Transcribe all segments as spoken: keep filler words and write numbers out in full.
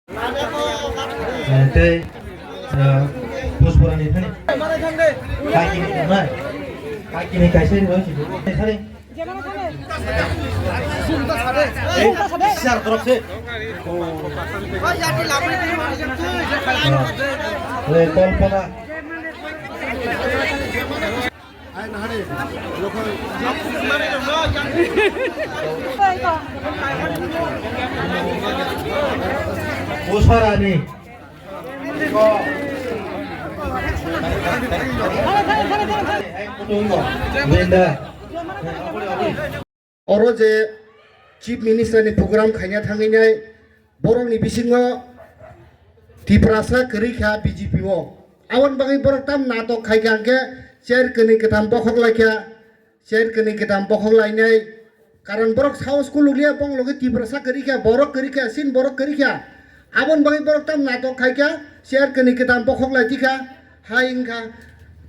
Eh, tei, eh, Pusporani thani. Kakini nai. Kakini kaisa ni bai sidi. Thani. Eh, sir, taraf se. Eh, Kalpana. Usarani. Oro je Chief Minister ni program khaina thangwi nai, borok ni bisingo Tiprasa kwrwi kha B J P o. Aboni bagwi borok tam natok khai kha, hwnkhe chair kwnwi kwtham bokhok lai kha, chair kwnwi kwtham bokhok lainai. Karon borok saos kulukliya, bong logi Tiprasa kwrwi kha, borok kwrwi kha, sin borok kwrwi kha. Aboni bagwi borok tam natok khai kha, chair kwnwi kwtham bokhok lai tikha, hai wngkha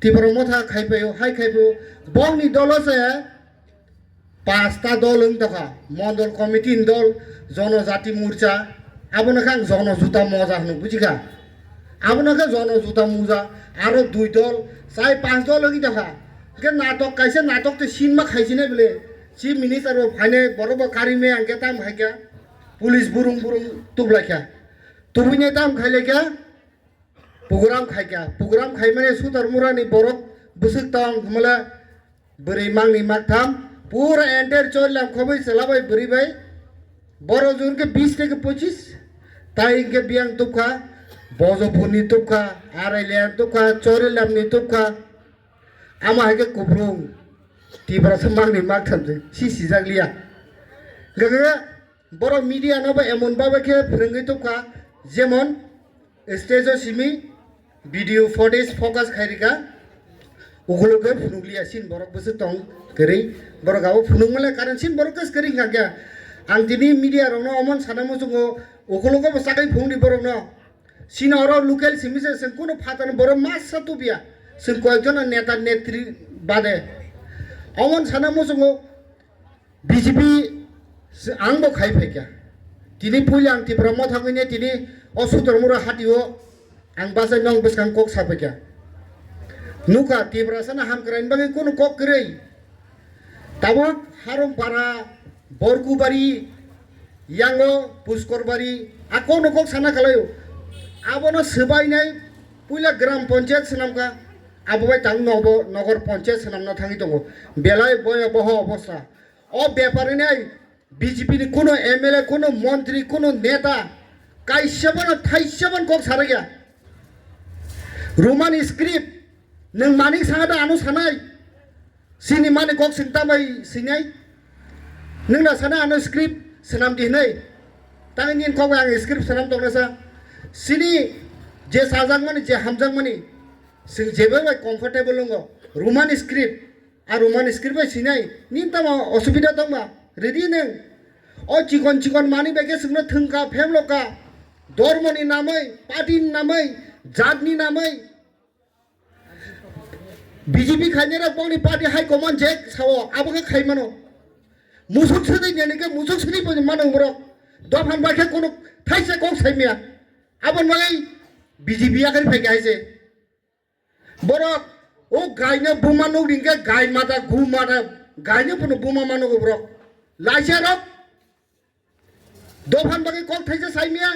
Tipra Motha khai paio, hai khai paio. Bongni dolo se Pasta dol wng tokha, Mondol Committee ni dol, Jonojati Morcha, abono khe ang Jono Juta Moja hwnwi bujikha. Abono khe Jono Juta Moja, aro dui dol, chai panch dol wngwi tokha. Hwnkhe natok kaisa natok tei sinma khaisinai bwle, Chief Minister bo phainai, borok bo karimai, ang khe tamo hai kha, police burung burung tuklaikha. Tubui nai tamo khailaikha, program khaikha. Program khaimani Sutar Murani borok bwswk tong hwnmale bwrwi mangni maktham, pura entire Chorilam khobwi chwla bai bwrwi bai. Borok jor khe bis theke pochis, tai hwnkhe biyang tubkha, Bojopurni tubkha, Arailayani tubkha, Chorilamni tubkha. Ama hai khe kuprung, Tiprasa mangni maktham se si sijak liya. Hwnkhe borok media no bo emon babai khe phwrwngwi tubkha, jemon stage o simi video footage focus khai rikha, ukulok khe phunukliya sin borok bwswk tong kwrwi, borok abo phunukmale karon sin borok khe kwrwi wngkha khe. Ang tini media rokno omo sana muchungo, ukulok bo chagwi phunukdi borokno. Sini oro local simi se chwng kunu phatani borok masa tubiya, chwng koyekjona neta netri bade. Omo sana muchungo, B J P se ang bo khai phaikha. Tini puila ang Tipra Motha wngwi tini o Sutormura hati o ang bachai nong bwskang kok sa phaikha. Nukha Tiprasano hamkraini bagwi kunu kok kwrwi. Tabuk Harompara, Borkubari, yango Puskorbari, a kokno kok sana kalaio. Abono swbainai puila Gram Panchayat swnamkha. Abo bai tang nobo Nogor Panchayat swnamna thangwi tongo. Belai boya boho obostha. O bepar wngnai B J P ni kuno M L A, kuno montri, kuno neta kaisa bono thaisa bono kok sarakya. Roman script nwng manik sanga da ano sanai. Sini mani kok sing tambai sinai. Nwng na sana ano script swnam di hinai. Tang nini kok ang script swnam tongna sa. Sini je sajakmani, je hamjakmani, sing jebe bai comfortable wngo. Roman script. A Roman script bai sinai, nini tamo osubida tongma? Ready nwng? O chikon chikon mani bai khe chwngno thwngkha, phemlokha. Dhormoni namwi, party ni namwi, jatni namwi. B J P khainai rok bongni party high command je sao, abo khe khaimano. Musuk sidi nini khe musuk sidi bo mano borok. Dophan bai khe kono thaisa kok saimya. Aboni bagwi B J P yakarwi phaikha hai se. Borok o gaino buma nuk ringkhe gai mata gu mata gaino phano buma mano borok. Laisa rok dophan bagwi kok thaisa saimya,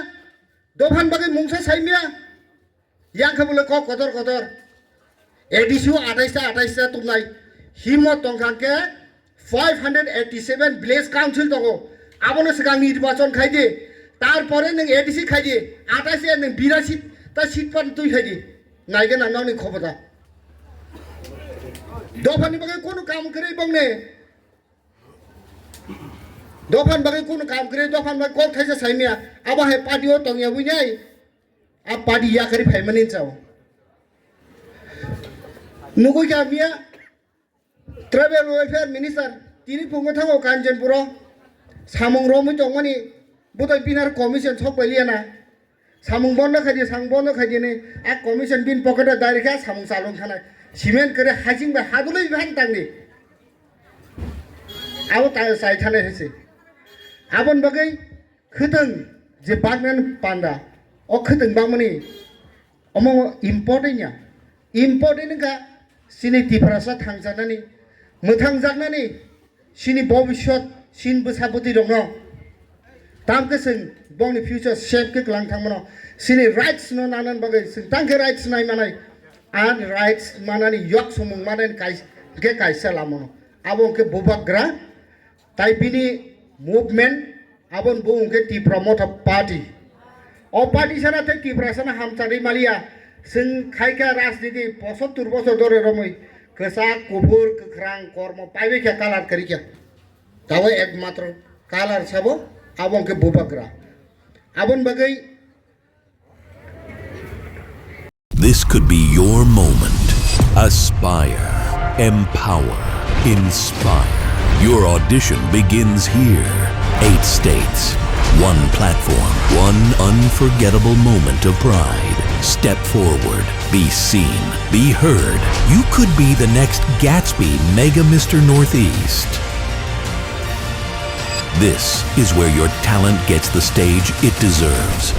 dophan bagwi mungsa saimya, yang khe bole kok kotor kotor. A D C o atais ta atais ta tubnai himo tongkha khe five hundred eighty seven village council tongo. Abono swkang nirbachon khai di. Tarpore nwng A D C khai di. Atais ya nwng birasi ta seat pan twi khai di. Naigena nokni khobota. Dophani bagwi kunu kam kwrwi bongni. Dophani bagwi kunu kam kwrwi, dophani bagwi kok thaisa saimya. Abo hai party o tongya winai. A party yakarwi phaimani chao. Nugui kha miya. Tribal Welfare Minister tini phungo thango Kanchanpuro samung romwi tongmani bwtwi binar commission sok bai liyana. Samung bondo khaidi, samung bondo khaidi ni a commission bin pocket o direct kha samung chalung thanai. Cement kare hajing bai hadulwi bai tangdi. Abo ta chai thanai hese. Abon bagwi khwtwng je bagnan panda. O khwtwng bangmani omo important ya. Important wngkha chini Tiprasa thangjaknani, mwthangjaknani, chini bobiswt, chini bwsa bwtwi rokno. Tamkhe chwng bongni future safe khe kwlang thangmano. Chini rights no nanan bagwi chwng tangkhe rights nai manai. An rights manani yok sumung manani kai-, khe kaisa lamono. Abo hwnkhe bubagra. Tai bini movement aboni bo hwnkhe Tipra Motha Party. O party sana tei Tipra sana hamcharwi maliya. Chwng khaikha rajniti posottur bosor dore romwi kwchak, kuphur, kwkhrang, kormo paibai kha, colour kwrwi kha. Tawi ekmatro colour sabo abo hwnkhe bubagra. Aboni bagwi This could be your moment. Aspire, empower, inspire. Your audition begins here. Eight states, one platform, one unforgettable moment of pride. Step forward, be seen, be heard. You could be the next Gatsby Mega Mister Northeast. This is where your talent gets the stage it deserves.